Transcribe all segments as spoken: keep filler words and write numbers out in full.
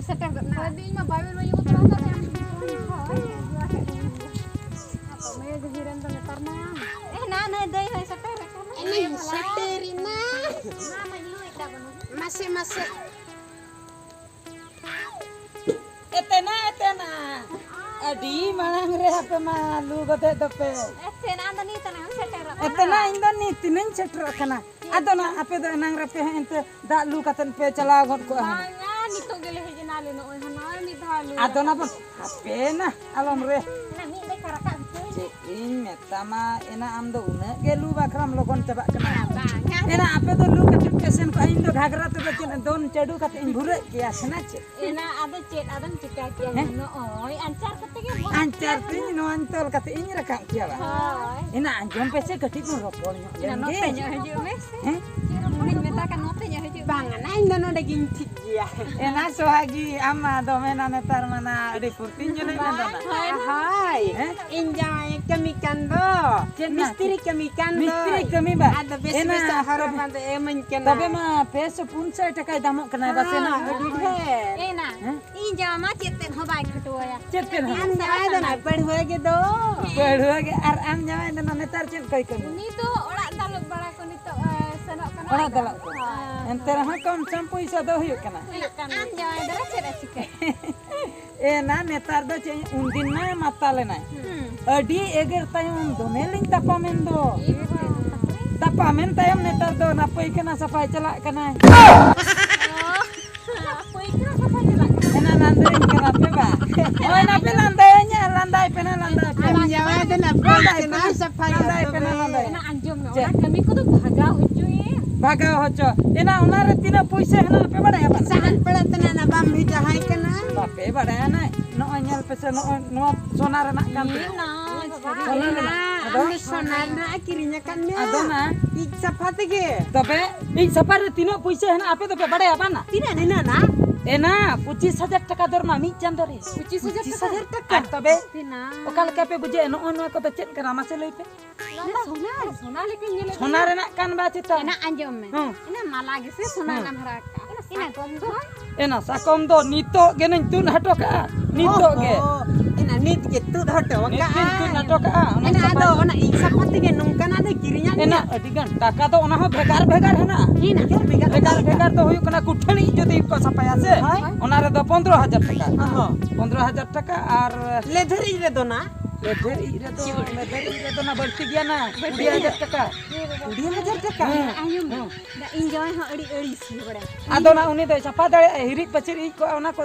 ᱥᱮᱴᱮᱨ ᱜᱚᱫ ᱱᱟ᱾ ᱦᱳᱭ, ᱤᱧ ᱢᱟ ᱵᱟᱭ ᱵᱟᱭ ᱩᱛᱟᱹᱨ ᱠᱟᱱ ᱛᱟᱦᱮᱸ᱾ ᱦᱳᱭ, ᱦᱳᱭ, ᱦᱳᱭ᱾ ᱟᱫᱚ ᱢᱟᱹᱭ ᱫᱷᱤᱨᱮᱱ ᱫᱚ ᱱᱮᱛᱟᱨ ᱢᱟ᱾ ᱮ, ᱱᱟ, ᱱᱟᱹᱭ ᱫᱟᱹᱭ ᱦᱚᱸᱭ ᱥᱮᱴᱮᱨ ᱟᱠᱟᱱᱟ᱾ ᱮᱱᱮᱧ ᱥᱮᱴᱮᱨᱮᱱᱟ᱾ ᱢᱟ, ᱢᱟᱹᱧ ᱞᱩᱭ ᱛᱟᱵᱚᱱᱟ᱾ ᱢᱟᱥᱮ, ᱢᱟᱥᱮ᱾ ᱮᱛᱮᱱᱟ, ᱮᱛᱮᱱᱟ᱾ ᱟᱹᱰᱤ ᱢᱟᱲᱟᱝ ᱨᱮ ᱟᱯᱮ ᱢᱟ ᱞᱩ ᱜᱚᱫᱮᱫ ᱫᱚᱯᱮ᱾ ᱮᱛᱮᱱᱟ, ᱟᱢ ᱫᱚ ᱱᱤᱛ ᱮᱱᱟᱝ ᱮᱢ ᱥᱮᱴᱮᱨᱚᱜ ᱠᱟᱱᱟ᱾ ᱮᱛᱮᱱᱟ, ᱤᱧ ᱫᱚ ᱱᱤᱛ ᱮᱱᱟᱧ ᱥᱮᱴᱮᱨᱚᱜ ᱠᱟᱱᱟ᱾ ᱟᱫᱚ ᱱᱟ ᱟᱯᱮ ᱫᱚ ᱮᱱᱟᱝ ᱨᱮᱯᱮ ᱦᱮᱡ ᱮᱱᱛᱮ ᱫᱟᱜ ᱞᱩ ᱠᱟᱛᱮᱫ ᱯᱮ ᱪᱟᱞᱟᱣ ᱜᱚᱫ ᱠᱚᱜᱼᱟ ᱦᱟᱸᱜ᱾ ᱵᱟᱝᱟ, ᱱᱤᱛᱚᱜ ᱜᱮᱞᱮ ᱦᱮᱡ ᱮᱱᱟ ᱟᱞᱮ, ᱱᱚᱜᱼᱚᱭ ᱦᱟᱸᱜ, ᱱᱚᱜᱼᱚᱭ ᱢᱤᱫ ᱫᱷᱟᱣ ᱞᱩ ᱟᱫᱚ ᱱᱟ ᱠᱟᱛᱮ᱾ ᱵᱚᱱ ᱦᱟᱯᱮ ᱱᱟ, ᱟᱞᱚᱢ ᱨᱮ᱾ ᱚᱱᱟ ᱢᱤᱫ ᱞᱮᱠᱟ ᱨᱟᱠᱟᱵ ᱦᱚᱪᱚᱭ ᱢᱮ᱾ ᱪᱮᱫ ᱤᱧ ᱢᱮᱛᱟᱢᱟ, ᱮᱱᱟ ᱟᱢ ᱫᱚ ᱩᱱᱟᱹᱜ ᱜᱮ ᱞᱩ ᱵᱟᱠᱷᱨᱟᱢ ᱞᱚᱜᱚᱱ ᱪᱟᱵᱟᱜ ᱠᱟᱱᱟ᱾ ᱵᱟᱝᱟ᱾ ᱮᱱᱟ ᱟᱯᱮ ᱫᱚ ᱞᱩ ᱠᱟᱛᱮᱫ ᱯᱮ ᱥᱮᱱ ᱠᱚᱜᱼᱟ, ᱤᱧ ᱫᱚ ᱜᱷᱟᱜᱽᱨᱟ ᱛᱮᱫᱚ ᱪᱮᱫ ᱫᱚᱱ ᱪᱟᱹᱰᱩ ᱠᱟᱛᱮ ᱤᱧ ᱵᱷᱩᱨᱟᱹᱜ ᱜᱮᱭᱟ, ᱥᱮ ᱱᱟ ᱪᱮᱫ? ᱮᱱᱟ ᱟᱫᱚ ᱪᱮᱫ ᱟᱫᱚᱢ ᱪᱤᱠᱟᱹ ᱠᱮᱭᱟ? ᱦᱮᱸ? ᱱᱚᱜᱼᱚᱭ ᱟᱧᱪᱟᱨ ᱠᱟᱛᱮ ᱜᱮ ᱵᱚᱱ ᱟᱧᱪᱟᱨ ᱛᱤᱧ, ᱱᱚᱣᱟᱧ ᱛᱚᱞ ᱠᱟᱛᱮ ᱤᱧ ᱨᱟᱠᱟᱵ ᱠᱮᱭᱟ ᱵᱟᱝ? ᱦᱳᱭ᱾ ᱮᱱᱟ ᱟᱸᱡᱚᱢ ᱯᱮᱥᱮ, ᱠᱟᱹᱴᱤᱡ ᱵᱚᱱ ᱨᱚᱯᱚᱲ ᱧᱚᱜ ᱮᱱᱟ ᱞᱮᱱ ᱱᱚᱛᱮ ᱜᱮ᱾ ᱧᱚᱜ ᱦᱤᱡᱩᱜ ᱢᱮ ᱥᱮ᱾ ᱦᱮᱸ? ᱪᱮᱫ ᱨᱚᱯᱚᱲ ᱤᱧ ᱢᱮᱛᱟ ᱠᱟᱱ, ᱱᱚᱛᱮ ᱧᱚᱜ ᱦᱤᱡᱩᱜ ᱢᱮ᱾ ᱵᱟᱝᱟ ᱱᱟ, ᱤᱧ ᱫᱚ ᱱᱚᱰᱮ ᱜᱤᱧ ᱴᱷᱤᱠ ᱜᱮᱭᱟ᱾ ᱮᱱᱟ ᱥᱚᱦᱟᱜᱤ, ᱟᱢ ᱢᱟ ᱫᱚᱢᱮ ᱱᱟ ᱱᱮᱛᱟᱨ ᱢᱟ ᱱᱟ ᱟᱹᱰᱤ ᱯᱷᱩᱨᱛᱤᱧ ᱧᱮᱞᱮᱫ ᱢᱮ ᱫᱚ ᱱᱟ᱾ ᱦᱳᱭ᱾ ᱦᱮᱸ? ᱤᱧ ᱡᱟᱶᱟᱭ ᱠᱟᱹᱢᱤ ᱠᱟᱱ ᱫᱚ᱾ ᱪᱮᱫ ᱱᱟ? ᱢᱤᱥᱛᱨᱤ ᱠᱟᱹᱢᱤ ᱠᱟᱱ ᱫᱚ᱾ ᱢᱤᱥᱛᱨᱤ ᱠᱟᱹᱢᱤ ᱵᱟ? ᱟᱫᱚ ᱵᱮᱥ ᱮᱱᱟ ᱵᱮᱥ ᱦᱚᱨᱚᱜ ᱛᱚᱵᱮ ᱵᱟᱸᱫᱮ ᱮᱢᱟᱹᱧ ᱠᱟᱱᱟ᱾ ᱛᱚᱵᱮ ᱢᱟ ᱯᱮ ᱥᱚ ᱯᱩᱱ ᱥᱚ ᱴᱟᱠᱟᱭ ᱫᱟᱢᱚᱜ ᱠᱟᱱᱟ, ᱵᱟᱥᱮ ᱱᱟ? ᱦᱮᱸ, ᱟᱹᱰᱤ ᱰᱷᱮᱨ᱾ ᱮᱱᱟ᱾ ᱦᱮᱸ? ᱤᱧ ᱡᱟᱶᱟᱭ ᱢᱟ ᱪᱮᱫ ᱛᱮᱫ ᱦᱚᱸ ᱵᱟᱭ ᱠᱷᱟᱴᱣᱟᱭᱟ᱾ ᱪᱮᱫ ᱛᱮᱫ ᱦᱚᱸ? ᱟᱢ ᱡᱟᱶᱟᱭ ᱫᱚ ᱱᱟᱜ ᱯᱟᱹᱲᱦᱩᱣᱟᱹ ᱜᱮ ᱫᱚ᱾ ᱯᱟᱹᱲᱦᱩᱣᱟᱹ ᱜᱮ, ᱟᱨ ᱟᱢ ᱡᱟᱶᱟᱭ ᱫᱚ ᱱᱟᱜ ᱱᱮᱛᱟᱨ ᱪᱮᱫ ᱠᱚᱭ ᱠᱟᱹᱢᱤ? ᱩᱱᱤ ᱫᱚ ᱚᱲᱟᱜ ᱫᱟᱞᱚᱵ ᱵᱟᱲᱟ ᱠᱚ ᱱᱤᱛᱚᱜ, ᱮ, ᱥᱮᱱᱚᱜ ᱠᱟᱱᱟ᱾ ᱚᱲᱟᱜ ᱫᱟᱞᱚᱵ ᱠᱚ᱾ ᱦᱳᱭ᱾ ᱮᱱᱛᱮ ᱨᱮᱦᱚᱸ ᱠᱚᱢ ᱥᱚᱢ ᱯᱩᱭᱥᱟᱹ ᱫᱚ ᱦᱩᱭᱩᱜ ᱠᱟᱱᱟ᱾ ᱦᱩᱭᱩᱜ ᱠᱟᱱ ᱟᱢ ᱜᱮᱭᱟ᱾ ᱡᱟᱶᱟᱭ ᱫᱚ ᱪᱮᱫ ᱮ ᱪᱤᱠᱟᱹᱭᱟ? ᱮ ᱱᱟ, ᱱᱮᱛᱟᱨ ᱫᱚ ᱪᱮᱫ, ᱩᱱᱫᱤᱱ ᱢᱟ ᱢᱟᱛᱟᱞ ᱮᱱᱟᱭ᱾ ᱦᱩᱸ᱾ ᱟᱹᱰᱤ ᱮᱜᱮᱨ ᱛᱟᱭᱚᱢ ᱫᱚᱢᱮ ᱞᱤᱧ ᱛᱟᱯᱟᱢᱮᱱ ᱫᱚ᱾ ᱤᱭᱟᱹ ᱵᱟᱵᱟ᱾ ᱛᱟᱯᱟᱢᱮᱱ ᱛᱟᱭᱚᱢ ᱱᱮᱛᱟᱨ ᱫᱚ ᱚᱱᱟ ᱯᱟᱹᱭᱠᱷᱟᱱᱟ ᱥᱟᱯᱷᱟᱭ ᱪᱟᱞᱟᱜ ᱠᱟᱱᱟᱭ᱾ ᱚ᱾ ᱯᱟᱹᱭᱠᱷᱟᱱᱟ ᱥᱟᱯᱷᱟ ᱪᱟᱞᱟᱜ ᱠᱟᱱᱟ᱾ ᱮᱱᱟ ᱞᱟᱸᱫᱟᱭᱟᱹᱧ ᱠᱟᱱᱟ ᱯᱮ ᱵᱟ? ᱦᱳᱭ, ᱱᱟ ᱯᱮ ᱞᱟᱸᱫᱟᱭᱟᱹᱧᱟ, ᱞᱟᱸᱫᱟᱭ ᱯᱮ ᱱᱟ, ᱞᱟᱸᱫᱟᱭ ᱯᱮ᱾ ᱟᱢ ᱡᱟᱶᱟᱭ ᱫᱚ ᱱᱟ ᱞᱟᱸᱫᱟᱭ ᱯᱟᱹᱭᱠᱷᱟᱱᱟ ᱯᱮ, ᱥᱟᱯᱷᱟᱭᱟ ᱞᱟᱸᱫᱟᱭ ᱯᱮ ᱱᱟ, ᱛᱚᱵᱮ᱾ ᱞᱟᱸᱫᱟᱭ᱾ ᱮᱱᱟ ᱟᱸᱡᱚᱢ ᱢᱮ, ᱪᱮᱫ? ᱚᱱᱟ ᱠᱟᱹᱢᱤ ᱠᱚᱫᱚ ᱵᱷᱟᱜᱟᱣ ᱦᱚᱪᱚᱭᱮᱢ᱾ ᱵᱷᱟᱜᱟᱣ ᱦᱚᱪᱚ᱾ ᱮᱱᱟ ᱚᱱᱟ ᱨᱮ ᱛᱤᱱᱟᱹᱜ ᱯᱩᱭᱥᱟᱹ ᱦᱮᱱᱟᱜ ᱯᱮ ᱵᱟᱲᱟᱭᱟ ᱵᱟᱝ? ᱥᱟᱦᱟᱱ ᱯᱮᱲᱟ ᱛᱮᱱᱟᱜ ᱱᱟ ᱵᱟᱢ ᱵᱷᱮᱡᱟᱭ ᱠᱟᱱᱟ? ᱵᱟᱯᱮ ᱵᱟᱲᱟᱭᱟ ᱱᱟ, ᱱᱚᱜᱼᱚᱭ ᱧᱮᱞ ᱯᱮᱥᱮ, ᱱᱚᱜᱼᱚᱭ ᱱᱚᱣᱟ ᱥᱚᱱᱟ ᱨᱮᱱᱟᱜ ᱠᱟᱱ ᱛᱤᱧᱟ᱾ ᱮᱱᱟ, ᱥᱚᱱᱟ ᱨᱮᱱᱟᱜ᱾ ᱟᱢ ᱟᱫᱚ? ᱫᱚ ᱥᱚᱱᱟ ᱨᱮᱱᱟᱜ ᱠᱤᱨᱤᱧ ᱟᱠᱟᱫ ᱢᱮᱭᱟ᱾ ᱟᱫᱚ ᱱᱟ᱾ ᱤᱡ ᱥᱟᱯᱷᱟ ᱛᱮᱜᱮ᱾ ᱛᱚᱵᱮ ᱤᱡ ᱥᱟᱯᱷᱟ ᱨᱮ ᱛᱤᱱᱟᱹᱜ ᱯᱩᱭᱥᱟᱹ ᱦᱮᱱᱟᱜ ᱟᱯᱮ ᱫᱚᱯᱮ ᱵᱟᱲᱟᱭᱟ ᱵᱟᱝ ᱱᱟ? ᱛᱤᱱᱟᱹᱜ ᱦᱮᱱᱟᱜ ᱱᱟ? ᱮᱱᱟ ᱯᱚᱸᱪᱤᱥ ᱦᱟᱡᱟᱨ ᱴᱟᱠᱟ ᱫᱚᱨ ᱢᱟ ᱢᱤᱫ ᱪᱟᱸᱫᱚ ᱨᱮ᱾ ᱯᱚᱸᱪᱤᱥ ᱦᱟᱡᱟᱨ ᱴᱟᱠᱟ? ᱯᱚᱸᱪᱤᱥ ᱦᱟᱡᱟᱨ ᱴᱟᱠᱟ᱾ ᱟᱨ ᱛᱚᱵᱮ ᱛᱤᱱᱟᱹᱜ? ᱚᱠᱟ ᱞᱮᱠᱟ ᱯᱮ ᱵᱩᱡᱷᱟᱹᱣᱮᱫᱼᱟ? ᱱᱚᱜᱼᱚᱭ ᱱᱚᱣᱟ ᱠᱚᱫᱚ ᱪᱮᱫ ᱠᱟᱱᱟ ᱢᱟᱥᱮ ᱞᱟᱹᱭ ᱯᱮ? ᱱᱚᱣᱟ ᱫᱚ ᱥᱚᱱᱟ, ᱥᱚᱱᱟ ᱞᱮᱠᱟᱧ ᱧᱮᱞᱮᱫ ᱥᱚᱱᱟ ᱠᱟᱱᱟ᱾ ᱨᱮᱱᱟᱜ ᱠᱟᱱ ᱵᱟ ᱪᱮᱛᱟ? ᱮᱱᱟ ᱟᱸᱡᱚᱢ ᱢᱮ᱾ ᱦᱮᱸ᱾ ᱮᱱᱟ ᱢᱟᱞᱟ ᱜᱮᱥᱮ ᱥᱚᱱᱟ ᱦᱮᱸ᱾ ᱨᱮᱱᱟᱜ ᱦᱟᱨᱟ ᱠᱟᱜᱼᱟ᱾ ᱮᱱᱟ ᱥᱟᱠᱚᱢ ᱫᱚ? ᱮᱱᱟ ᱥᱟᱠᱚᱢ ᱫᱚ ᱱᱤᱛᱚᱜ ᱜᱮ ᱱᱟᱹᱧ ᱛᱩᱫ ᱦᱚᱴᱚ ᱠᱟᱜᱼᱟ, ᱱᱤᱛᱚᱜ ᱜᱮ᱾ ᱚᱦᱚ, ᱮᱱᱟ ᱱᱤᱛ ᱜᱮ ᱛᱩᱫ ᱦᱚᱴᱚ ᱱᱤᱛ ᱜᱮᱧ ᱛᱩᱫ ᱠᱟᱜᱼᱟ᱾ ᱦᱚᱴᱚ ᱠᱟᱜᱼᱟ, ᱚᱱᱟ ᱮᱱᱟ ᱥᱟᱯᱷᱟ ᱟᱫᱚ ᱜᱮ᱾ ᱚᱱᱟ ᱤᱧ ᱥᱟᱯᱷᱟ ᱛᱮᱜᱮ ᱱᱚᱝᱠᱟᱱᱟᱜ ᱫᱚ ᱠᱤᱨᱤᱧᱟᱜ ᱮᱱᱟ ᱢᱮᱭᱟ᱾ ᱟᱹᱰᱤ ᱜᱟᱱ ᱴᱟᱠᱟ ᱫᱚ ᱚᱱᱟ ᱦᱚᱸ ᱵᱷᱮᱜᱟᱨ ᱵᱷᱮᱜᱟᱨ ᱦᱮᱱᱟᱜᱼᱟ᱾ ᱦᱮᱱᱟᱜ᱾ ᱵᱷᱮᱜᱟᱨ ᱵᱷᱮᱜᱟᱨ ᱵᱷᱮᱜᱟᱨ ᱚᱠᱟ ᱞᱮᱠᱟ? ᱵᱷᱮᱜᱟᱨ ᱫᱚ ᱦᱩᱭᱩᱜ ᱠᱟᱱᱟ ᱠᱩᱴᱷᱟᱹᱱᱤ ᱡᱩᱫᱤ ᱠᱚ ᱥᱟᱯᱷᱟᱭᱟ ᱥᱮ, ᱦᱳᱭ᱾ ᱚᱱᱟ ᱨᱮᱫᱚ ᱯᱚᱱᱫᱽᱨᱚ ᱦᱟᱡᱟᱨ ᱴᱟᱠᱟ᱾ ᱚᱦᱚ᱾ ᱯᱚᱱᱫᱽᱨᱚ ᱦᱟᱡᱟᱨ ᱴᱟᱠᱟ ᱟᱨ ᱞᱮᱫᱷᱮᱨ ᱤᱡ ᱨᱮᱫᱚ ᱱᱟ? ᱞᱮᱫᱷᱮᱨ ᱤᱡ ᱨᱮᱫᱚ, ᱞᱮᱫᱷᱮᱨ ᱤᱡ ᱨᱮᱫᱚ ᱱᱟ ᱵᱟᱹᱲᱛᱤ ᱜᱮᱭᱟ ᱱᱟ, ᱵᱟᱹᱲᱛᱤ ᱠᱩᱲᱤ ᱦᱟᱡᱟᱨ ᱜᱮᱭᱟ᱾ ᱴᱟᱠᱟ᱾ ᱠᱩᱲᱤ ᱦᱟᱡᱟᱨ ᱴᱟᱠᱟ? ᱦᱮᱸ᱾ ᱟᱸᱡᱚᱢ ᱢᱮ᱾ ᱦᱮᱸ᱾ ᱤᱧ ᱡᱟᱶᱟᱭ ᱦᱚᱸ ᱟᱹᱰᱤ ᱟᱹᱲᱤᱥ ᱜᱮ ᱵᱟᱲᱟᱭ᱾ ᱟᱫᱚ ᱱᱟ ᱩᱱᱤ ᱫᱚᱭ ᱥᱟᱯᱷᱟ ᱫᱟᱲᱮᱭᱟᱜᱼᱟ, ᱦᱤᱨᱤᱡ ᱯᱟᱹᱪᱤᱨ ᱤᱡ ᱠᱚᱜᱼᱟ, ᱚᱱᱟ ᱠᱚ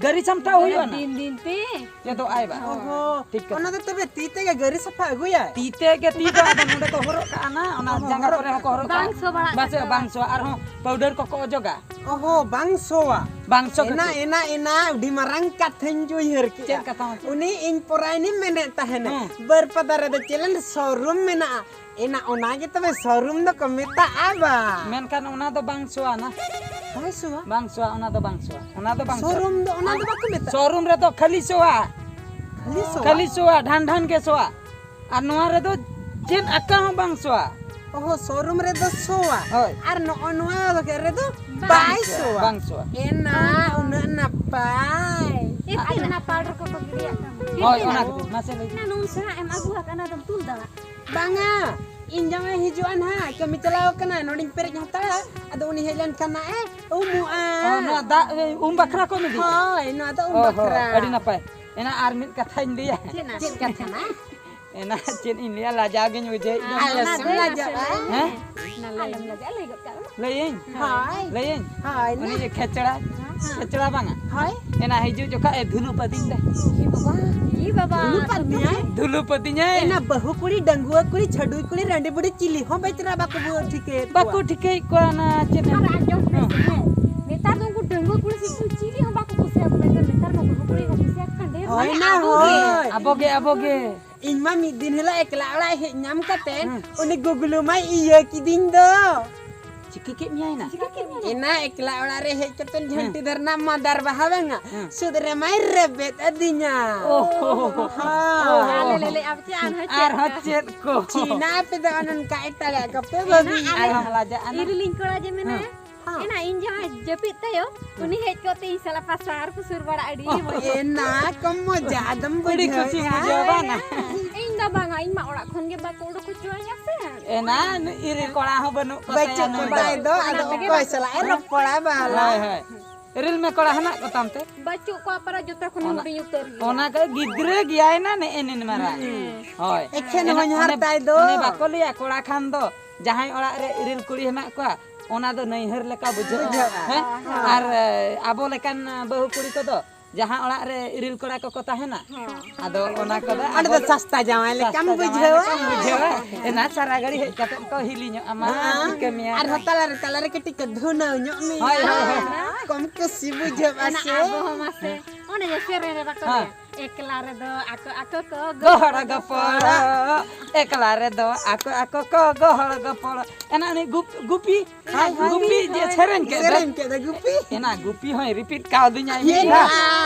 ᱜᱟᱹᱨᱤ ᱥᱟᱢᱴᱟᱣ ᱦᱩᱭᱩᱜᱼᱟ ᱱᱟ᱾ ᱫᱤᱱ ᱫᱤᱱ ᱛᱮ᱾ ᱪᱮᱫᱚᱜ ᱟᱭ ᱵᱟ᱾ ᱚᱦᱚ᱾ ᱴᱷᱤᱠ ᱠᱟᱛᱷᱟ᱾ ᱚᱱᱟ ᱫᱚ ᱛᱚᱵᱮ ᱛᱤ ᱛᱮᱜᱮ ᱜᱟᱹᱨᱤ ᱥᱟᱯᱷᱟ ᱟᱹᱜᱩᱭᱟᱭ? ᱛᱤ ᱛᱮᱜᱮ, ᱛᱤ ᱫᱚ ᱟᱫᱚ ᱱᱚᱰᱮ ᱠᱚ ᱦᱚᱨᱚᱜ ᱠᱟᱜᱼᱟ ᱱᱟ, ᱚᱱᱟ ᱚᱦᱚ, ᱡᱟᱸᱜᱟ ᱦᱚᱨᱚᱜ ᱠᱚᱨᱮ ᱦᱚᱸᱠᱚ ᱦᱚᱨᱚᱜ ᱵᱟᱝ ᱠᱟᱜᱼᱟ᱾ ᱥᱚ ᱵᱟᱲᱟᱜ ᱵᱟᱥᱮ ᱛᱟᱠᱚᱣᱟ᱾ ᱵᱟᱝ ᱥᱚᱣᱟ, ᱟᱨᱦᱚᱸ ᱯᱟᱣᱰᱟᱨ ᱠᱚᱠᱚ ᱚᱡᱚᱜᱟ᱾ ᱚᱦᱚ, ᱵᱟᱝ ᱥᱚᱣᱟ᱾ ᱵᱟᱝ ᱥᱚ ᱮᱱᱟ, ᱠᱟᱛᱮ᱾ ᱮᱱᱟ, ᱮᱱᱟ, ᱟᱹᱰᱤ ᱢᱟᱨᱟᱝ ᱠᱟᱛᱷᱟᱧ ᱩᱭᱦᱟᱹᱨ ᱠᱮᱜᱼᱟ᱾ ᱪᱮᱫ ᱠᱟᱛᱷᱟ ᱢᱟᱥᱮ? ᱩᱱᱤ ᱤᱧ ᱯᱚᱨᱟᱭᱱᱤᱢ ᱢᱮᱱᱮᱫ ᱛᱟᱦᱮᱱᱟ, ᱦᱮᱸ᱾ ᱵᱟᱹᱨᱯᱟᱫᱟ ᱨᱮᱫᱚ ᱪᱮᱞᱮᱱ ᱥᱳᱨᱩᱢ ᱢᱮᱱᱟᱜᱼᱟ᱾ ᱮᱱᱟ, ᱚᱱᱟ ᱜᱮ ᱛᱚᱵᱮ ᱥᱳᱨᱩᱢ ᱫᱚᱠᱚ ᱢᱮᱛᱟᱜᱼᱟ ᱵᱟ᱾ ᱢᱮᱱᱠᱷᱟᱱ ᱚᱱᱟ ᱫᱚ ᱵᱟᱝ ᱥᱚᱣᱟ ᱱᱟ᱾ ᱵᱟᱭ ᱥᱚᱣᱟ? ᱵᱟᱝ ᱥᱚᱣᱟ, ᱚᱱᱟ ᱫᱚ ᱵᱟᱝ ᱥᱚᱣᱟ᱾ ᱚᱱᱟ ᱫᱚ ᱵᱟᱝ ᱥᱚᱣᱟ᱾ ᱥᱳᱨᱩᱢ ᱫᱚ ᱚᱱᱟ ᱫᱚ ᱵᱟᱠᱚ ᱢᱮᱛᱟᱜᱼᱟ? ᱥᱳᱨᱩᱢ ᱨᱮᱫᱚ ᱠᱷᱟᱹᱞᱤ ᱥᱚᱣᱟ᱾ ᱠᱷᱟᱹᱞᱤ ᱥᱚᱣᱟ? ᱠᱷᱟᱹᱞᱤ ᱥᱚᱣᱟ, ᱰᱷᱟᱱ ᱰᱷᱟᱱ ᱜᱮ ᱥᱚᱣᱟ᱾ ᱟᱨ ᱱᱚᱣᱟ ᱨᱮᱫᱚ ᱪᱮᱫ ᱟᱠᱟ ᱦᱚᱸ ᱵᱟᱝ ᱥᱚᱣᱟ᱾ ᱚᱦᱚ, ᱥᱳᱨᱩᱢ ᱨᱮᱫᱚ ᱥᱚᱣᱟ᱾ ᱦᱳᱭ᱾ ᱟᱨ ᱱᱚᱜᱼᱚ ᱱᱚᱣᱟ ᱨᱮᱫᱚ ᱵᱟᱭ ᱵᱟᱝ ᱥᱚᱣᱟ᱾ ᱥᱚᱣᱟ, ᱵᱟᱝ ᱥᱚᱣᱟ᱾ ᱮᱱᱟ, ᱩᱱᱟᱹᱜ ᱱᱟᱯᱟᱭ᱾ ᱮ, ᱟᱫᱚ ᱛᱤᱱᱟᱹᱜ? ᱚᱱᱟ ᱯᱟᱣᱰᱟᱨ ᱠᱚᱠᱚ ᱜᱤᱰᱤᱭᱟᱜ ᱠᱟᱱᱟ᱾ ᱦᱳᱭ, ᱚᱱᱟ ᱛᱤᱱᱟᱹᱜ? ᱠᱚᱜᱮ᱾ ᱢᱟᱥᱮ ᱞᱟᱹᱭ ᱢᱮ᱾ ᱮᱱᱟ ᱱᱩᱱ ᱥᱮᱬᱟ ᱮᱢ ᱟᱹᱜᱩ ᱟᱠᱟᱫ, ᱚᱱᱟ ᱫᱚᱢ ᱛᱩᱞ ᱫᱟᱲᱮᱭᱟᱜᱼᱟ? ᱵᱟᱝᱟ, ᱤᱧ ᱡᱟᱶᱟᱭ ᱦᱤᱡᱩᱜᱼᱟ ᱱᱟᱦᱟᱜ, ᱠᱟᱹᱢᱤ ᱪᱟᱞᱟᱣ ᱠᱟᱱᱟ, ᱱᱚᱰᱮᱧ ᱯᱮᱨᱮᱡ ᱦᱟᱛᱟᱲᱟ, ᱟᱫᱚ ᱩᱱᱤ ᱦᱮᱡ ᱞᱮᱱᱠᱷᱟᱱ ᱱᱟᱦᱟᱜ ᱮ ᱩᱢᱩᱜᱼᱟ᱾ ᱚ, ᱱᱚᱣᱟ ᱫᱟᱜ ᱩᱢ ᱵᱟᱠᱷᱨᱟ ᱠᱚ ᱤᱫᱤ? ᱦᱳᱭ, ᱱᱚᱣᱟ ᱫᱚ ᱩᱢ ᱚ ᱦᱚᱸ, ᱵᱟᱠᱷᱨᱟ᱾ ᱟᱹᱰᱤ ᱱᱟᱯᱟᱭ᱾ ᱮᱱᱟ ᱟᱨ ᱢᱤᱫ ᱠᱟᱛᱷᱟᱧ ᱞᱟᱹᱭᱟ᱾ ᱪᱮᱫ ᱱᱟ? ᱪᱮᱫ ᱠᱟᱛᱷᱟ ᱱᱟ? ᱮᱱᱟ ᱪᱮᱫ ᱤᱧ ᱞᱟᱹᱭᱟ, ᱞᱟᱡᱟᱣ ᱜᱤᱧ ᱵᱩᱡᱷᱟᱹᱣᱮᱫ ᱫᱚ᱾ ᱟᱨ ᱟᱞᱮ ᱚᱱᱟ ᱥᱮᱢ ᱫᱟᱹᱭ ᱞᱟᱡᱟᱜᱼᱟ᱾ ᱱᱟᱥᱮ ᱞᱟᱹᱭ ᱦᱮᱸ? ᱢᱮ᱾ ᱟᱞᱚᱢ ᱞᱟᱡᱟᱜᱼᱟ, ᱞᱟᱹᱭ ᱜᱚᱫ ᱠᱟᱜ ᱢᱮ᱾ ᱞᱟᱹᱭᱟᱹᱧ? ᱦᱳᱭ᱾ ᱞᱟᱹᱭᱟᱹᱧ? ᱦᱳᱭ, ᱩᱱᱤ ᱱᱟ᱾ ᱡᱮ ᱠᱷᱮᱪᱲᱟ, ᱦᱮᱸ᱾ ᱠᱷᱮᱪᱲᱟ ᱵᱟᱝᱟ? ᱦᱳᱭ᱾ ᱮᱱᱟ ᱦᱤᱡᱩᱜ ᱡᱚᱠᱷᱟᱡ ᱮ ᱫᱷᱩᱞᱩ ᱯᱟᱹᱛᱤᱧ ᱫᱟᱭ᱾ ᱤ ᱵᱟᱵᱟ᱾ ᱤ ᱵᱟᱵᱟ᱾ ᱫᱷᱩᱞᱩ ᱯᱟᱹᱛᱤᱧᱟᱭ? ᱫᱷᱩᱞᱩ ᱯᱟᱹᱛᱤᱧᱟᱭ᱾ ᱮᱱᱟ ᱵᱟᱹᱦᱩ ᱠᱩᱲᱤ, ᱰᱟᱺᱜᱩᱣᱟᱹ ᱠᱩᱲᱤ, ᱪᱷᱟᱹᱰᱩᱭ ᱠᱩᱲᱤ, ᱨᱟᱺᱰᱤ ᱵᱩᱲᱦᱤ ᱪᱤᱞᱤ ᱦᱚᱸ ᱵᱟᱭ ᱪᱮᱦᱨᱟ ᱵᱟᱠᱚ ᱵᱩᱡᱷᱟᱹᱣ ᱴᱷᱤᱠᱟᱹᱭᱮᱫ ᱵᱟᱠᱚ ᱠᱚᱣᱟ᱾ ᱴᱷᱤᱠᱟᱹᱭᱮᱫ ᱠᱚᱣᱟ ᱚᱱᱟ ᱪᱮᱫ ᱟᱨ ᱮᱢ ᱟᱸᱡᱚᱢ ᱢᱮ ᱦᱮᱸ᱾ ᱥᱮ, ᱦᱮᱸ᱾ ᱱᱮᱛᱟᱨ ᱫᱚ ᱩᱱᱠᱩ ᱰᱟᱺᱜᱩᱣᱟᱹ ᱠᱩᱲᱤ ᱥᱮᱫ ᱫᱚ ᱪᱤᱞᱤ ᱦᱚᱸ ᱵᱟᱠᱚ ᱠᱩᱥᱤᱭᱟᱠᱚ ᱠᱟᱱᱟ᱾ ᱱᱮᱛᱟᱨ ᱢᱟ ᱵᱟᱹᱦᱩ ᱠᱩᱲᱤ ᱠᱚ ᱠᱩᱥᱤᱭᱟᱠᱚ ᱠᱟᱱ ᱰᱷᱮᱨ᱾ ᱦᱳᱭ ᱢᱟᱱᱮ ᱱᱟ, ᱟᱵᱚ ᱜᱮ, ᱦᱳᱭ᱾ ᱟᱵᱚ ᱜᱮ᱾ ᱟᱵᱚ ᱜᱮ᱾ ᱤᱧ ᱢᱟ ᱢᱤᱫ ᱫᱤᱱ ᱦᱤᱞᱳᱜ ᱮᱠᱞᱟ ᱚᱲᱟᱜ ᱦᱮᱡ ᱧᱟᱢ ᱠᱟᱛᱮ ᱦᱮᱸ᱾ ᱩᱱᱤ ᱜᱩᱜᱞᱩ ᱢᱟᱭ ᱤᱭᱟᱹ ᱠᱤᱫᱤᱧ ᱫᱚ᱾ ᱪᱤᱠᱟᱹ ᱠᱮᱫ ᱢᱮᱭᱟᱭ ᱱᱟ? ᱪᱤᱠᱟᱹ ᱠᱮᱫ ᱢᱮᱭᱟᱭ? ᱮᱱᱟ ᱮᱠᱞᱟ ᱚᱲᱟᱜ ᱨᱮ ᱦᱮᱡ ᱠᱟᱛᱮ ᱦᱮᱸ᱾ ᱡᱷᱟᱹᱱᱴᱤ ᱫᱷᱟᱨᱱᱟ ᱢᱟᱫᱟᱨ ᱵᱟᱦᱟ ᱵᱟᱝᱟ, ᱦᱮᱸ᱾ ᱥᱩᱫ ᱨᱮ ᱢᱟᱭ ᱨᱮᱵᱮᱫ ᱟᱹᱫᱤᱧᱟ᱾ ᱚᱦᱚ᱾ ᱦᱳᱭ᱾ ᱟᱞᱮ ᱞᱮ ᱞᱟᱹᱭᱟ, ᱪᱮᱫ ᱟᱨᱦᱚᱸ ᱪᱮᱫ ᱟᱨᱦᱚᱸ ᱠᱚ? ᱪᱮᱫ ᱠᱚ? ᱪᱤᱱᱟ ᱟᱯᱮ ᱫᱚ ᱚᱱᱮ ᱚᱱᱠᱟ ᱮᱴᱟᱜᱟᱜ ᱠᱚᱯᱮ ᱮᱱᱟ ᱵᱷᱟᱹᱵᱤᱭᱮᱫᱼᱟ᱾ ᱟᱞᱮ ᱟᱞᱚᱢ ᱞᱟᱡᱟᱜᱼᱟ ᱱᱟ᱾ ᱤᱨᱤᱞᱤᱧ ᱠᱚᱲᱟ ᱡᱮ ᱢᱮᱱᱟᱭᱟ, ᱦᱮᱸ᱾ ᱮᱱᱟ ᱤᱧ ᱡᱟᱦᱟᱸᱭ ᱡᱟᱹᱯᱤᱫ ᱛᱟᱭᱚᱢ, ᱩᱱᱤ ᱦᱮᱡ ᱠᱟᱛᱮ ᱤᱧ ᱥᱟᱞᱟᱜ ᱯᱟᱥᱟᱨ ᱯᱩᱥᱩᱨ ᱵᱟᱲᱟ ᱟᱹᱰᱤ ᱢᱚᱡᱽ᱾ ᱮᱱᱟ ᱠᱚᱢ ᱢᱚᱡᱟ ᱟᱫᱚᱢ ᱠᱩᱲᱤ ᱠᱩᱥᱤ ᱵᱩᱡᱷᱟᱹᱣᱮᱫᱼᱟ᱾ ᱵᱩᱡᱷᱟᱹᱣ ᱵᱟᱝ? ᱤᱧ ᱫᱚ ᱵᱟᱝᱟ, ᱤᱧ ᱢᱟ ᱚᱲᱟᱜ ᱠᱷᱚᱱ ᱜᱮ ᱵᱟᱠᱚ ᱩᱰᱩᱠ ᱦᱚᱪᱚᱣᱟᱹᱧᱟ ᱥᱮ᱾ ᱮᱱᱟ ᱤᱨᱤᱞ ᱠᱚᱲᱟ ᱦᱚᱸ ᱵᱟᱹᱱᱩᱜ ᱠᱚ ᱛᱟᱭᱟ ᱵᱟᱹᱪᱩᱜ ᱱᱩᱭ ᱠᱚ ᱫᱚ᱾ ᱵᱟᱭ ᱫᱚ, ᱟᱫᱚ ᱚᱱᱟ ᱛᱮᱜᱮ ᱚᱠᱚᱭ ᱵᱟᱠᱚ ᱥᱟᱞᱟᱜ ᱮ ᱨᱚᱯᱚᱲᱟ ᱵᱟᱞᱟ? ᱦᱳᱭ, ᱦᱳᱭ᱾ ᱤᱨᱤᱞ ᱢᱮ ᱠᱚᱲᱟ ᱦᱮᱱᱟᱜ ᱠᱚᱛᱟᱢ ᱛᱮ? ᱵᱟᱹᱪᱩᱜ ᱠᱚᱣᱟ ᱯᱟᱨᱟ, ᱡᱚᱛᱚ ᱠᱷᱚᱱ ᱚᱱᱟ, ᱦᱩᱰᱤᱧ ᱩᱛᱟᱹᱨ ᱜᱮᱭᱟ᱾ ᱚᱱᱟ ᱠᱚ ᱜᱤᱫᱽᱨᱟᱹ ᱜᱮᱭᱟᱭ ᱱᱟ ᱱᱮᱜᱼᱮ ᱱᱤᱱ ᱢᱟᱨᱟᱝ᱾ ᱦᱩᱸ᱾ ᱦᱳᱭ᱾ ᱮᱠᱷᱮᱱ ᱮᱱᱟ ᱦᱚᱧᱦᱟᱨ ᱚᱱᱮ, ᱛᱟᱭ ᱫᱚ᱾ ᱚᱱᱮ ᱵᱟᱠᱚ ᱞᱟᱹᱭᱟ ᱠᱚᱲᱟ ᱠᱷᱟᱱ ᱫᱚ ᱡᱟᱦᱟᱸᱭ ᱚᱲᱟᱜ ᱨᱮ ᱤᱨᱤᱞ ᱠᱩᱲᱤ ᱦᱮᱱᱟᱜ ᱠᱚᱣᱟ, ᱚᱱᱟ ᱫᱚ ᱱᱟᱹᱭᱦᱟᱹᱨ ᱞᱮᱠᱟ ᱵᱩᱡᱷᱟᱹᱜᱼᱟ᱾ ᱵᱩᱡᱷᱟᱹᱜᱼᱟ᱾ ᱦᱮᱸ? ᱦᱮᱸ᱾ ᱟᱨ, ᱮ, ᱟᱵᱚ ᱞᱮᱠᱟᱱ ᱵᱟᱹᱦᱩ ᱠᱩᱲᱤ ᱠᱚᱫᱚ ᱡᱟᱦᱟᱸ ᱚᱲᱟᱜ ᱨᱮ ᱤᱨᱤᱞ ᱠᱚᱲᱟ ᱠᱚᱠᱚ ᱛᱟᱦᱮᱱᱟ, ᱦᱮᱸ᱾ ᱟᱫᱚ ᱚᱱᱟ ᱠᱚᱫᱚ ᱚᱸᱰᱮ ᱟᱵᱚ ᱫᱚ ᱫᱚ ᱥᱟᱥᱛᱟ ᱡᱟᱶᱟᱭ ᱞᱮᱠᱟᱢ ᱥᱟᱥᱛᱟ ᱡᱟᱶᱟᱭ ᱵᱩᱡᱷᱟᱹᱣᱟ᱾ ᱞᱮᱠᱟᱢ ᱵᱩᱡᱷᱟᱹᱣᱟ᱾ ᱮᱱᱟ ᱥᱟᱨᱟ ᱜᱷᱟᱹᱲᱤ ᱦᱮᱡ ᱠᱟᱛᱮ ᱠᱚ ᱦᱤᱞᱤᱧᱚᱜᱼᱟ, ᱢᱟ ᱦᱮᱸ᱾ ᱪᱤᱠᱟᱹ ᱢᱮᱭᱟ᱾ ᱟᱨᱦᱚᱸ ᱛᱟᱞᱟᱨᱮ, ᱛᱟᱞᱟᱨᱮ ᱠᱟᱹᱴᱤᱡ ᱠᱚ ᱫᱷᱩᱱᱟᱹᱣ ᱧᱚᱜ ᱢᱮᱭᱟ᱾ ᱦᱳᱭ, ᱦᱳᱭ, ᱦᱳᱭ᱾ ᱠᱚᱢ ᱠᱩᱥᱤ ᱵᱩᱡᱷᱟᱹᱜᱼᱟ ᱮᱱᱟ ᱥᱮ᱾ ᱟᱵᱚ ᱦᱚᱸ ᱢᱟᱥᱮ, ᱚᱱᱮ ᱡᱮ ᱥᱮᱨᱮᱧ ᱨᱮ ᱵᱟᱠᱚ ᱦᱮᱸ᱾ ᱞᱟᱹᱭᱟ, ᱮᱠᱞᱟ ᱨᱮᱫᱚ ᱟᱠᱚ ᱟᱠᱚ ᱠᱚ ᱜᱚᱦᱚᱲ ᱜᱚᱯᱚᱲᱚ᱾ ᱮᱠᱞᱟ ᱨᱮᱫᱚ ᱟᱠᱚ ᱟᱠᱚ ᱠᱚ ᱜᱚᱦᱚᱲ ᱜᱚᱯᱚᱲᱚ᱾ ᱮᱱᱟ ᱩᱱᱤ ᱜᱩᱯ-, ᱜᱩᱯᱤ, ᱦᱳᱭ, ᱦᱳᱭ᱾ ᱜᱩᱯᱤ ᱡᱮ ᱥᱮᱨᱮᱧ ᱠᱮᱫ ᱫᱚ᱾ ᱥᱮᱨᱮᱧ ᱠᱮᱫ ᱫᱚ ᱜᱩᱯᱤ᱾ ᱮᱱᱟ ᱜᱩᱯᱤ ᱦᱚᱸᱭ repeat ᱠᱟᱣᱫᱤᱧᱟᱭ ᱢᱤᱫ ᱫᱷᱟᱣ᱾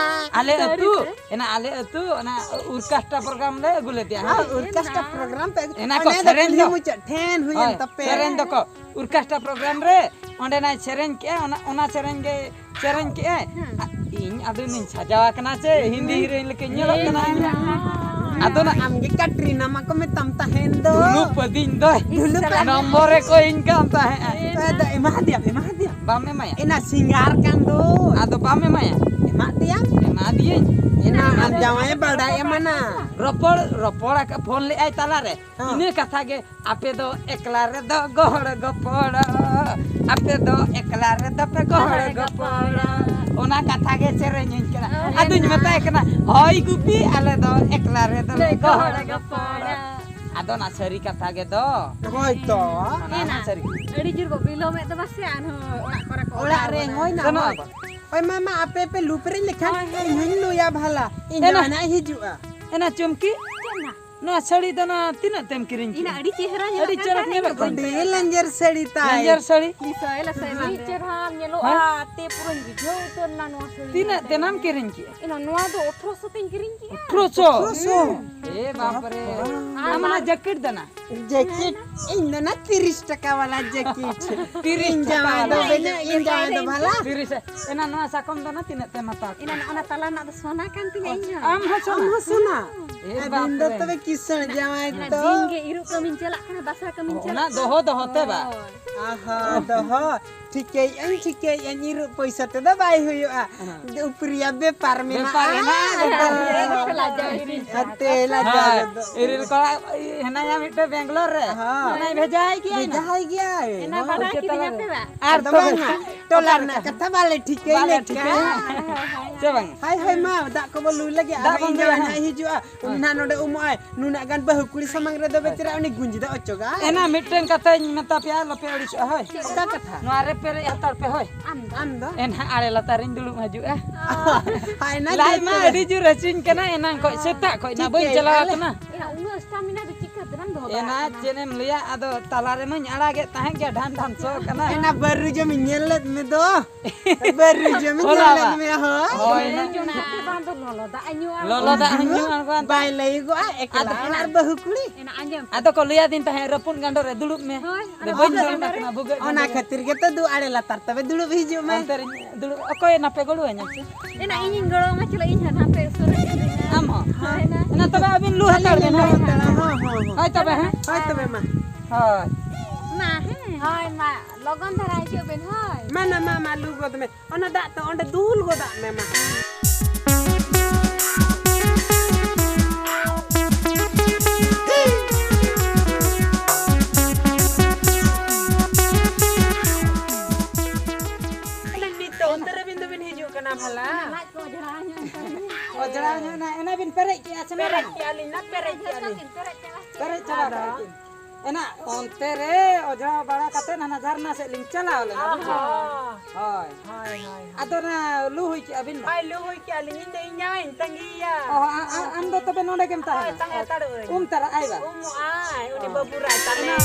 ᱟᱞᱮ ᱥᱟᱹᱨᱤ ᱟᱹᱛᱩ, ᱛᱮ᱾ ᱮᱱᱟ ᱟᱞᱮ ᱟᱹᱛᱩ ᱚᱱᱟ orchestra program ᱞᱮ ᱟᱹᱜᱩ ᱞᱮᱫᱮᱭᱟ, ᱦᱮᱸ᱾ ᱦᱳᱭ, orchestra program ᱯᱮ ᱟᱹᱜᱩ-, ᱮᱱᱟ ᱠᱚ ᱚᱱᱮ ᱫᱚ ᱥᱮᱨᱮᱧ ᱠᱩᱞᱦᱤ ᱫᱚ᱾ ᱢᱩᱪᱟᱹᱫ ᱴᱷᱮᱱ ᱦᱩᱭᱮᱱ ᱦᱳᱭ, ᱛᱟᱯᱮ᱾ ᱥᱮᱨᱮᱧ ᱫᱚᱠᱚ orchestra program ᱨᱮ ᱚᱸᱰᱮᱱᱟᱭ ᱥᱮᱨᱮᱧ ᱠᱮᱜᱼᱟ, ᱚᱱᱟ, ᱚᱱᱟ ᱥᱮᱨᱮᱧ ᱜᱮ ᱥᱮᱨᱮᱧ ᱠᱮᱜᱼᱟᱭ᱾ ᱦᱮᱸ᱾ ᱟ-, ᱤᱧ ᱟᱫᱚᱧ ᱥᱟᱡᱟᱣ ᱟᱠᱟᱱᱟ ᱥᱮ ᱦᱤᱱᱫᱤ heroine ᱞᱮᱠᱟᱧ ᱧᱮᱞᱚᱜ ᱠᱟᱱᱟ᱾ ᱦᱮᱸ᱾ ᱟᱫᱚ ᱱᱟ ᱟᱢ ᱜᱮ ᱠᱟᱴᱨᱤᱱᱟ ᱢᱟᱠᱚ ᱢᱮᱛᱟᱢ ᱛᱟᱦᱮᱸᱱ ᱫᱚ᱾ ᱫᱷᱩᱞᱩ ᱯᱟᱹᱫᱤᱧ ᱫᱚᱭ᱾ ᱫᱷᱩᱞᱩ ᱯᱟᱹᱫᱤᱧ᱾ ᱱᱚᱢᱵᱚᱨᱮ ᱠᱚᱭᱤᱧ ᱠᱟᱱ ᱛᱟᱦᱮᱸᱫ᱾ ᱟᱫᱚ ᱮᱢᱟ ᱫᱤᱭᱟᱢ, ᱮᱢᱟ ᱫᱤᱭᱟᱢ᱾ ᱵᱟᱢ ᱮᱢᱟᱭᱟ? ᱮᱱᱟ ᱥᱤᱝᱜᱟᱨ ᱠᱟᱱ ᱫᱚ᱾ ᱟᱫᱚ ᱵᱟᱢ ᱮᱢᱟᱭᱟ? ᱮᱢᱟ ᱫᱤᱭᱟᱢ᱾ ᱮᱢᱟ ᱫᱤᱭᱟᱹᱧ᱾ ᱮᱱᱟ ᱟᱢ ᱡᱟᱶᱟᱭ ᱵᱟᱰᱟᱭ ᱮᱢᱟᱱᱟ᱾ ᱨᱚᱯᱚᱲ, ᱨᱚᱯᱚᱲ ᱟᱠᱟᱫ, ᱯᱷᱳᱱ ᱞᱮᱫᱟᱭ ᱛᱟᱞᱟᱨᱮ᱾ ᱦᱮᱸ᱾ ᱤᱱᱟᱹ ᱠᱟᱛᱷᱟ ᱜᱮ, ᱟᱯᱮ ᱫᱚ ᱮᱠᱞᱟ ᱨᱮᱫᱚ ᱜᱚᱦᱚᱲ ᱜᱚᱯᱚᱲ, ᱟᱯᱮ ᱫᱚ ᱮᱠᱞᱟ ᱨᱮᱫᱚ ᱯᱮ ᱜᱚᱦᱚᱲ ᱜᱚᱦᱚᱲ ᱜᱚᱯᱚᱲ᱾ ᱜᱚᱯᱚᱲ᱾ ᱚᱱᱟ ᱠᱟᱛᱷᱟ ᱜᱮ ᱥᱮᱨᱮᱧ ᱟᱹᱧ ᱠᱟᱱᱟ᱾ ᱚ, ᱟᱫᱚᱧ ᱮᱱᱟ᱾ ᱢᱮᱛᱟᱭ ᱠᱟᱱᱟ, "ᱦᱳᱭ ᱜᱩᱯᱤ, ᱟᱞᱮ ᱫᱚ ᱮᱠᱞᱟ ᱨᱮᱫᱚ ᱞᱮ ᱞᱮ ᱜᱚᱦᱚᱲ ᱜᱚᱦᱚᱲ ᱜᱚᱯᱚᱲ᱾ ᱜᱚᱯᱚᱲ᱾ ᱟᱫᱚ ᱚᱱᱟ ᱥᱟᱹᱨᱤ ᱠᱟᱛᱷᱟ ᱜᱮ ᱫᱚ᱾ ᱦᱳᱭ ᱛᱚ᱾ ᱚᱱᱟ ᱮᱱᱟ᱾ ᱥᱟᱹᱨᱤ᱾ ᱟᱹᱰᱤ ᱡᱳᱨ ᱵᱚ ᱵᱤᱞᱚᱢᱮᱫ ᱫᱚ ᱵᱟᱥᱮ, ᱟᱨᱦᱚᱸ ᱚᱲᱟᱜ ᱠᱚᱨᱮ ᱠᱚ ᱚᱲᱟᱜ ᱚᱰᱟᱣ ᱨᱮ ᱵᱚᱱᱟ᱾ ᱦᱳᱭ ᱱᱟ, ᱥᱮᱱᱚᱜ ᱦᱳᱭ᱾ ᱟᱵᱚ᱾ ᱦᱳᱭ ᱢᱟᱢᱟ, ᱟᱯᱮ ᱯᱮ ᱞᱩᱯᱨᱤ ᱞᱮᱠᱷᱟᱱ ᱦᱳᱭ, ᱦᱳᱭ᱾ ᱤᱧ ᱦᱚᱸᱧ ᱞᱩᱭᱟ ᱵᱷᱟᱞᱟ᱾ ᱤᱧ ᱮᱱᱟ᱾ ᱡᱟᱶᱟᱭ ᱱᱟᱜ ᱦᱤᱡᱩᱜᱼᱟ᱾ ᱮᱱᱟ ᱪᱩᱢᱠᱤ? ᱪᱮᱫ ᱱᱟ? ᱱᱚᱣᱟ ᱥᱟᱹᱲᱤ ᱫᱚ ᱱᱟ ᱛᱤᱱᱟᱹᱜ ᱛᱮᱢ ᱠᱤᱨᱤᱧ ᱤᱧ ᱠᱮᱜᱼᱟ? ᱟᱹᱰᱤ ᱪᱮᱦᱨᱟ ᱧᱮᱞᱚᱜ ᱟᱹᱰᱤ ᱠᱟᱱ ᱪᱚᱨᱚᱠ ᱛᱟᱦᱮᱸᱫ, ᱧᱮᱞᱚᱜ ᱤᱧ ᱠᱟᱱ ᱵᱟᱹᱧ ᱛᱟᱦᱮᱸᱫ᱾ ᱞᱮᱸᱡᱮᱨ ᱥᱟᱹᱲᱤ ᱛᱟᱭ᱾ ᱞᱮᱸᱡᱮᱨ ᱥᱟᱹᱲᱤ? ᱫᱤᱥᱟᱹᱭ ᱞᱮ ᱥᱮ ᱟᱹᱰᱤ ᱵᱟᱝ? ᱪᱮᱦᱨᱟ ᱧᱮᱞᱚᱜᱼᱟ, ᱦᱮᱸ? ᱛᱮ ᱯᱩᱨᱟᱹᱧ ᱵᱩᱡᱷᱟᱹᱣ ᱩᱛᱟᱹᱨ ᱮᱱᱟ ᱱᱚᱣᱟ ᱥᱟᱹᱲᱤ ᱛᱤᱱᱟᱹᱜ ᱧᱮᱞᱛᱮ᱾ ᱛᱮᱱᱟᱢ ᱠᱤᱨᱤᱧ ᱠᱮᱜᱼᱟ? ᱮᱱᱟ ᱱᱚᱣᱟ ᱫᱚ ᱟᱴᱷᱨᱚᱥᱚ ᱛᱮᱧ ᱠᱤᱨᱤᱧ ᱠᱮᱜᱼᱟ᱾ ᱟᱴᱷᱨᱚᱥᱚ? ᱟᱴᱷᱨᱚᱥᱚ? ᱦᱩᱸ᱾ ᱮ ᱵᱟᱯ ᱨᱮ᱾ ᱟᱢ ᱚᱱᱟ ᱡᱮᱠᱮᱴ ᱫᱚ ᱱᱟ? ᱡᱮᱠᱮᱴ? ᱤᱧ ᱫᱚ ᱱᱟ ᱛᱤᱨᱤᱥ ᱴᱟᱠᱟ ᱵᱟᱞᱟ ᱡᱮᱠᱮᱴ᱾ ᱛᱤᱨᱤᱥ ᱤᱧ ᱴᱟᱠᱟ ᱡᱟᱶᱟᱭ ᱫᱚ ᱵᱟᱞᱟ᱾ ᱵᱮᱱᱟᱣ, ᱤᱧ ᱡᱟᱶᱟᱭ ᱫᱚ ᱵᱷᱟᱞᱟ᱾ ᱛᱤᱨᱤᱥ᱾ ᱮᱱᱟ ᱱᱚᱣᱟ ᱥᱟᱠᱚᱢ ᱫᱚ ᱱᱟ ᱛᱤᱱᱟᱹᱜ ᱛᱮᱢ ᱦᱟᱛᱟᱣ ᱠᱮᱫᱟ? ᱮᱱᱟ ᱚᱱᱟ ᱛᱟᱞᱟ ᱨᱮᱱᱟᱜ ᱫᱚ ᱥᱚᱱᱟ ᱠᱟᱱ ᱛᱤᱧᱟ ᱤᱧ ᱦᱚᱸ᱾ ᱟᱢ ᱦᱚᱸ ᱥᱚᱱᱟ? ᱟᱢ ᱦᱚᱸ ᱥᱚᱱᱟ? ᱮ ᱟᱹᱵᱤᱱ ᱵᱟᱯ ᱫᱚ ᱨᱮ᱾ ᱛᱚᱵᱮ ᱠᱤᱥᱟᱹᱬ ᱡᱟᱶᱟᱭ ᱚᱱᱟ ᱛᱚ᱾ ᱫᱤᱱ ᱜᱮ ᱤᱨᱚᱜ ᱠᱟᱹᱢᱤᱧ ᱪᱟᱞᱟᱜ ᱠᱟᱱᱟ, ᱵᱟᱥᱟ ᱠᱟᱹᱢᱤᱧ ᱚᱱᱟ ᱪᱟᱞᱟᱜ ᱫᱚᱦᱚ ᱠᱟᱱᱟ᱾ ᱫᱚᱦᱚ ᱛᱮ ᱵᱟ? ᱦᱳᱭ᱾ ᱟᱦᱟ, ᱫᱚᱦᱚ᱾ ᱴᱷᱤᱠᱟᱹᱭᱮᱫ ᱟᱹᱧ, ᱴᱷᱤᱠᱟᱹᱭᱮᱫ ᱟᱹᱧ, ᱤᱨᱚᱜ ᱯᱚᱭᱥᱟ ᱛᱮᱫᱚ ᱵᱟᱭ ᱦᱩᱭᱩᱜᱼᱟ᱾ ᱦᱮᱸ᱾ ᱩᱯᱨᱤᱭᱟ ᱵᱮᱯᱟᱨ ᱵᱮᱯᱟᱨ ᱢᱮᱱᱟᱜᱼᱟ᱾ ᱢᱮᱱᱟᱜᱼᱟ᱾ ᱦᱮᱸ, ᱞᱟᱡᱟᱣ ᱜᱤᱨᱤ᱾ ᱦᱟᱛᱮ ᱞᱟᱡᱟᱣ ᱦᱳᱭ, ᱜᱮᱫᱚᱜ᱾ ᱤᱨᱤᱞ ᱠᱚᱲᱟ ᱦᱮᱱᱟᱭᱟ ᱢᱤᱫᱴᱮᱱ ᱵᱮᱝᱜᱞᱳᱨ ᱨᱮ᱾ ᱦᱚᱸ᱾ ᱚᱱᱟᱭ ᱵᱷᱮᱡᱟᱭ ᱜᱮᱭᱟ ᱱᱟ᱾ ᱵᱷᱮᱡᱟᱭ ᱜᱮᱭᱟᱭ᱾ ᱮᱱᱟ ᱦᱚᱸ᱾ ᱵᱟᱰᱟᱭ ᱪᱮᱫ ᱠᱤᱫᱤᱧᱟ ᱛᱟᱞᱟ ᱯᱮ ᱵᱟ? ᱟᱨ ᱟᱫᱚ ᱛᱚᱵᱮ ᱵᱟᱝᱟ, ᱴᱚᱞᱟ ᱚᱠᱟ ᱨᱮᱱᱟᱜ ᱞᱮᱠᱟ? ᱠᱟᱛᱷᱟ ᱵᱟᱞᱮ ᱴᱷᱤᱠᱟᱹᱭ ᱵᱟᱞᱮ ᱞᱮᱠᱟ᱾ ᱴᱷᱤᱠᱟᱹᱭᱟ᱾ ᱦᱳᱭ, ᱦᱳᱭ, ᱦᱳᱭ᱾ ᱪᱮ ᱵᱟᱝ? ᱦᱟᱭ, ᱦᱟᱭ, ᱢᱟ, ᱫᱟᱜ ᱠᱚᱵᱚ ᱞᱩ ᱞᱮᱜᱮ᱾ ᱫᱟᱜ ᱟᱨ ᱵᱚᱱ ᱤᱧ ᱞᱩᱭᱟ, ᱡᱟᱶᱟᱭ ᱦᱮᱸ᱾ ᱱᱟᱦᱟᱜ ᱦᱤᱡᱩᱜᱼᱟ᱾ ᱩᱱᱤ ᱦᱮᱸ᱾ ᱱᱟᱦᱟᱜ ᱱᱚᱰᱮ ᱩᱢᱚᱜᱼᱟᱭ᱾ ᱱᱩᱱᱟᱹᱜ ᱜᱟᱱ ᱵᱟᱹᱦᱩ ᱠᱩᱲᱤ ᱥᱟᱢᱟᱝ ᱨᱮᱫᱚ ᱵᱮᱪᱟᱨᱟ ᱩᱱᱤ ᱜᱩᱸᱡᱤ ᱫᱚ ᱚᱪᱚᱜᱟ᱾ ᱮᱱᱟ ᱢᱤᱫᱴᱮᱱ ᱠᱟᱛᱷᱟᱧ ᱢᱮᱛᱟ ᱯᱮᱭᱟ, ᱟᱞᱚᱯᱮ ᱟᱹᱲᱤᱥᱚᱜᱼᱟ, ᱦᱳᱭ᱾ ᱚᱠᱟ ᱠᱟᱛᱷᱟ? ᱱᱚᱣᱟ ᱨᱮ ᱯᱮᱨᱮᱡ ᱦᱟᱛᱟᱲ ᱯᱮ, ᱦᱳᱭ᱾ ᱟᱢ ᱫᱚ? ᱟᱢ ᱫᱚ? ᱮᱱᱦᱟᱜ ᱟᱲᱮ ᱞᱟᱛᱟᱨ ᱨᱤᱧ ᱫᱩᱲᱩᱵ ᱦᱤᱡᱩᱜᱼᱟ᱾ ᱦᱟᱭ ᱱᱟ ᱞᱟᱡ ᱡᱮ ᱢᱟ ᱛᱚᱵᱮ᱾ ᱟᱹᱰᱤ ᱡᱳᱨ ᱦᱟᱹᱥᱩᱧ ᱠᱟᱱᱟ, ᱮᱱᱟᱝ ᱠᱷᱚᱡ ᱥᱮᱛᱟᱜ ᱠᱷᱚᱡ ᱱᱟ ᱵᱟᱹᱧ ᱴᱷᱤᱠᱟᱹᱭᱮᱫᱼᱟ ᱪᱟᱞᱟᱣ ᱞᱮ᱾ ᱟᱠᱟᱱᱟ᱾ ᱮᱱᱟ ᱩᱱᱟᱹᱜ stamina ᱫᱚ ᱪᱤᱠᱟᱹ ᱛᱮᱱᱟᱢ ᱫᱚᱦᱚ ᱫᱟᱲᱮᱭᱟᱜ ᱮᱱᱟ ᱠᱟᱱᱟ? ᱪᱮᱫ ᱮᱢ ᱞᱟᱹᱭᱟ, ᱟᱫᱚ ᱛᱟᱞᱟ ᱨᱮᱢᱟᱧ ᱟᱲᱟᱜᱮᱫ ᱛᱟᱦᱮᱸᱫ ᱜᱮ, ᱰᱷᱟᱱ ᱰᱷᱟᱱ ᱥᱚ ᱠᱟᱱᱟ᱾ ᱮᱱᱟ ᱵᱟᱹᱨᱩ ᱡᱚᱢᱤᱧ ᱧᱮᱞ ᱞᱮᱫ ᱢᱮ ᱫᱚ᱾ ᱵᱟᱹᱨᱩ ᱡᱚᱢᱤᱧ ᱦᱚᱞᱟ ᱧᱮᱞ ᱞᱮᱫ ᱵᱟ᱾ ᱢᱮᱭᱟ, ᱦᱳᱭ᱾ ᱦᱳᱭ᱾ ᱵᱟᱹᱨᱩ ᱡᱚᱢ ᱠᱟᱛᱮ ᱵᱟᱝ ᱫᱚ ᱞᱚᱞᱚ ᱫᱟᱜ ᱮ ᱧᱩ ᱟᱬᱜᱚ ᱞᱚᱞᱚ ᱫᱟᱜ ᱦᱚᱸᱧ ᱧᱩ ᱟᱬᱜᱚᱣᱟᱱ ᱵᱟᱭ ᱛᱟᱦᱮᱸᱫ᱾ ᱞᱟᱹᱭᱚᱜᱚᱜᱼᱟ, ᱮᱠᱞᱟ ᱟᱫᱚ ᱚᱲᱟᱜ ᱵᱟᱹᱦᱩ ᱠᱩᱲᱤ᱾ ᱮᱱᱟ ᱟᱸᱡᱚᱢ ᱯᱮ᱾ ᱟᱫᱚ ᱠᱚ ᱞᱟᱹᱭᱟᱫᱤᱧ ᱛᱟᱦᱮᱸᱫ, ᱨᱟᱹᱯᱩᱫ ᱜᱟᱸᱰᱚ ᱨᱮ ᱫᱩᱲᱩᱵ ᱢᱮ᱾ ᱦᱳᱭ, ᱟᱫᱚ ᱚᱱᱟ ᱵᱟᱹᱧ ᱵᱟᱹᱦᱩ ᱫᱩᱲᱩᱵ ᱠᱩᱲᱤ᱾ ᱟᱠᱟᱱᱟ ᱵᱷᱩᱜᱟᱹᱜ ᱚᱱᱟ ᱜᱟᱸᱰᱚ ᱨᱮ᱾ ᱠᱷᱟᱹᱛᱤᱨ ᱜᱮᱛᱚ ᱫᱩ ᱟᱲᱮ ᱞᱟᱛᱟᱨ ᱛᱚᱵᱮ ᱫᱩᱲᱩᱵ ᱦᱤᱡᱩᱜ ᱢᱮ᱾ ᱚᱱᱛᱮ ᱨᱤᱧ ᱫᱩᱲᱩᱵ, ᱚᱠᱚᱭ ᱱᱟᱯᱮ ᱜᱚᱲᱚ ᱟᱹᱧᱟ ᱪᱮ? ᱮᱱᱟ ᱤᱧᱤᱧ ᱜᱚᱲᱚ ᱟᱢᱟ, ᱪᱚᱞᱚ ᱤᱧ ᱦᱚᱸ ᱱᱟᱯᱮ ᱩᱥᱩᱨ ᱨᱮ ᱢᱤᱱᱟᱹᱧᱟ᱾ ᱟᱢ ᱦᱚᱸ? ᱦᱳᱭ, ᱮᱱᱟ᱾ ᱮᱱᱟ ᱛᱚᱵᱮ ᱟᱹᱵᱤᱱ ᱞᱩ ᱦᱟᱛᱟᱲ ᱵᱮᱱ, ᱦᱳᱭ᱾ ᱦᱳᱭ ᱛᱚᱵᱮ, ᱦᱮᱸ? ᱦᱳᱭ ᱛᱚᱵᱮ ᱢᱟ᱾ ᱦᱳᱭ᱾ ᱢᱟ, ᱦᱮᱸ᱾ ᱦᱳᱭ, ᱢᱟ, ᱞᱚᱜᱚᱱ ᱫᱷᱟᱨᱟ ᱦᱤᱡᱩᱜ ᱵᱮᱱ, ᱦᱳᱭ᱾ ᱢᱟ ᱱᱟ, ᱢᱟ, ᱢᱟ, ᱞᱩ ᱜᱚᱫ ᱢᱮ᱾ ᱚᱱᱟ ᱫᱟᱜ ᱛᱚ ᱚᱸᱰᱮ ᱫᱩᱞ ᱜᱚᱫᱟᱜ ᱢᱮ, ᱢᱟ᱾ ᱱᱤᱛᱚᱜ ᱩᱛᱟᱹᱨ ᱟᱹᱵᱤᱱ ᱫᱚᱵᱤᱱ ᱦᱤᱡᱩᱜ ᱠᱟᱱᱟ ᱵᱷᱟᱞᱟ᱾ ᱞᱟᱡ ᱠᱚ ᱚᱡᱽᱨᱟ ᱧᱚᱜ ᱮᱱ ᱛᱟᱵᱤᱱᱟ᱾ ᱚᱡᱽᱨᱟ ᱧᱚᱜ ᱮᱱᱟ, ᱮᱱᱟ ᱵᱤᱱ ᱯᱮᱨᱮᱡ ᱠᱮᱜᱼᱟ ᱥᱮ ᱯᱮᱨᱮᱡ ᱵᱟᱝ? ᱠᱮᱜᱼᱟ ᱞᱤᱧ ᱱᱟ, ᱯᱮᱨᱮᱡ ᱠᱮᱜᱼᱟ ᱞᱤᱧ᱾ ᱯᱮᱨᱮᱡ ᱪᱟᱵᱟ ᱟᱫᱚ? ᱠᱮᱜᱼᱟ ᱠᱤᱱ᱾ ᱮᱱᱟ ᱚᱱᱛᱮ ᱨᱮ ᱚᱡᱽᱨᱟ ᱵᱟᱲᱟ ᱠᱟᱛᱮ ᱦᱟᱱᱟ ᱡᱷᱟᱨᱱᱟ ᱥᱮᱫ ᱞᱤᱧ ᱪᱟᱞᱟᱣ ᱞᱮᱱᱟ, ᱚ ᱵᱩᱡᱷᱟᱹᱣ? ᱦᱚᱸ᱾ ᱦᱳᱭ᱾ ᱦᱳᱭ, ᱦᱳᱭ, ᱦᱳᱭ᱾ ᱟᱫᱚ ᱚᱱᱟ ᱞᱩ ᱦᱩᱭ ᱠᱮᱜᱼᱟ ᱵᱤᱱ ᱵᱟᱝ? ᱦᱳᱭ, ᱞᱩ ᱦᱩᱭ ᱠᱮᱜᱼᱟ ᱞᱤᱧ, ᱤᱧ ᱫᱚ ᱤᱧ ᱡᱟᱶᱟᱭ ᱤᱧ ᱛᱟᱺᱜᱤᱭᱮᱭᱟ᱾ ᱚ, ᱟ-, ᱟ-, ᱟᱢ ᱫᱚ ᱛᱚᱵᱮ ᱱᱚᱰᱮ ᱜᱮᱢ ᱦᱳᱭ, ᱛᱟᱦᱮᱱᱟ? ᱛᱟᱦᱮᱸ ᱦᱟᱛᱟᱲᱚᱜ ᱟᱹᱧ᱾ ᱩᱢ ᱛᱟᱨᱟ, ᱟᱭ ᱵᱟ? ᱩᱢᱩᱜ ᱟᱭ, ᱩᱱᱤ ᱚ᱾ ᱵᱟᱹᱵᱩ ᱨᱟᱭ ᱛᱟᱞᱮ᱾ ᱮᱱᱟ